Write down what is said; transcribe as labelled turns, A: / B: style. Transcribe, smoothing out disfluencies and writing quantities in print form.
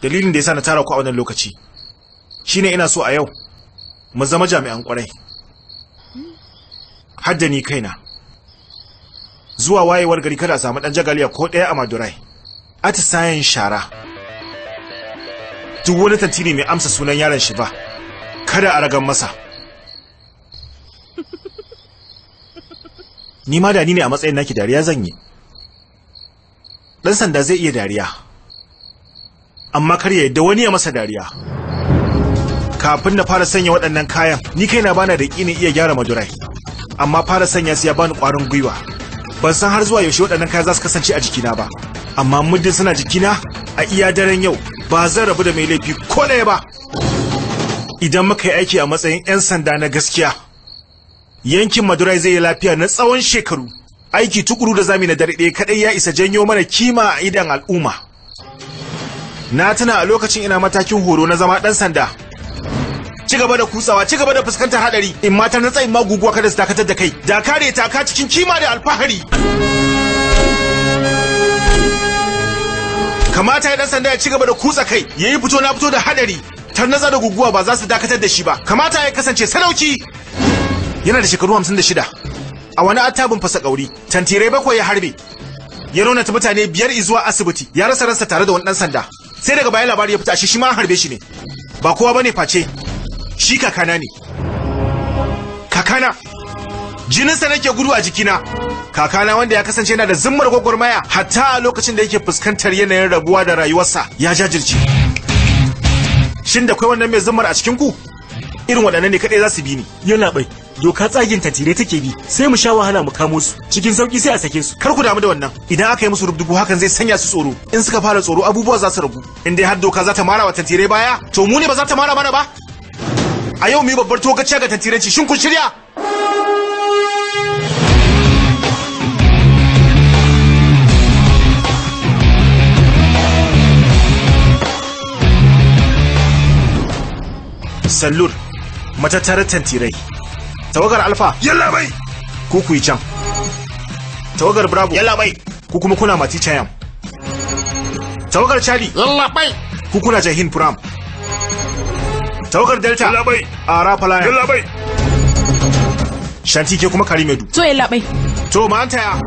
A: Dalilin da yasa na tara ku a wannan lokaci shine ina so a yau mu zama jami'an kwarai. Hadda ni kaina. Zuwa wayewar gari kada a samu dan jagaliya ko ɗaya a Madurai. Atisayen shara. Duk wani tantiri mai amsa sunan yaron shi ba, kada a ragan masa. Ni ma da ni ne a matsayin naki dariya zan yi. Dan sanda zai iya dariya, amma kar ya yadda wani ya masa dariya. Kafin na fara sanya waɗannan kayan, ni kaina bana da ƙinin iya gyara Madurai, amma fara sanya su ya bani ƙwarin gwiwa. Ban san har zuwa yaushe waɗannan kaya za su kasance a jikina ba, amma muddin suna jikina a iya daren yau ba zan rabu da mai laifi ko ɗaya ba. Idan muka yi aiki a matsayin 'yan sanda na gaskiya, yankin Madurai zai yi lafiya na tsawon shekaru. Aiki tukuru da zami na dare ɗaya kaɗai ya isa janyo mana kima a idon al'umma. Na tuna a lokacin ina matakin horo na zama ɗan sanda. Ci gaba da kutsawa, ci gaba da fuskantar hadari, in matar na tsayin maguguwa kada su dakatar da kai. Da kare taka cikin kima da alfahari. Kamata ya ɗan sanda ya ci gaba da kutsa kai, ya yi fito na fito da hadari. Tarnatsa da guguwa ba za su dakatar da shi ba. Kamata ya kasance sadauki. Yana da shekaru 56. A wani attabin fasa kauri, tantirai 7 ya harbe. Ya raunata mutane 5 zuwa asibiti, ya rasa ransa tare da wani ɗan sanda. Sai daga baya labari ya fita ashe shi ma an harbe shi ne. Ba kowa bane face shi kakana ne. Kakana jininsa nake gudu a jikina. Kakana wanda ya kasance yana da zimmar gwagwarmaya hatta a lokacin da yake fuskantar yanayin rabuwa da rayuwarsa, ya jajirce. Shin da kai wannan mai zimmar a cikin ku? Irin waɗannan ne kaɗai za su bi ni.
B: Yalla bai, doka tsagin tantire take bi, sai mu sha wahala mu kamo su cikin sauki sai a sake su.
A: Kar ku damu da wannan. Idan aka yi musu rubdugu hakan zai sanya su tsoro. In suka fara tsoro abubuwa za su ragu. In dai har doka za ta mara wa tantire baya, to mu ne ba za ta mara mana ba. A yau mu yi babbar togaciya ga tantiranci. Shin kun shirya? Sallur, matattarar tantirai. Tawagar Alfa,
C: yalla bai,
A: ku ku yi can. Tawagar Bravo,
C: yalla bai,
A: ku kuma kuna Mati Chayam. Tawagar Charlie,
C: yalla bai,
A: ku kuna Jahin Puram. Tawagar Delta,
C: yalla bai,
A: Ara Palayan,
C: yalla bai.
A: Shanti ke kuma Karimedu.
D: To yalla bai.
A: To ma an taya.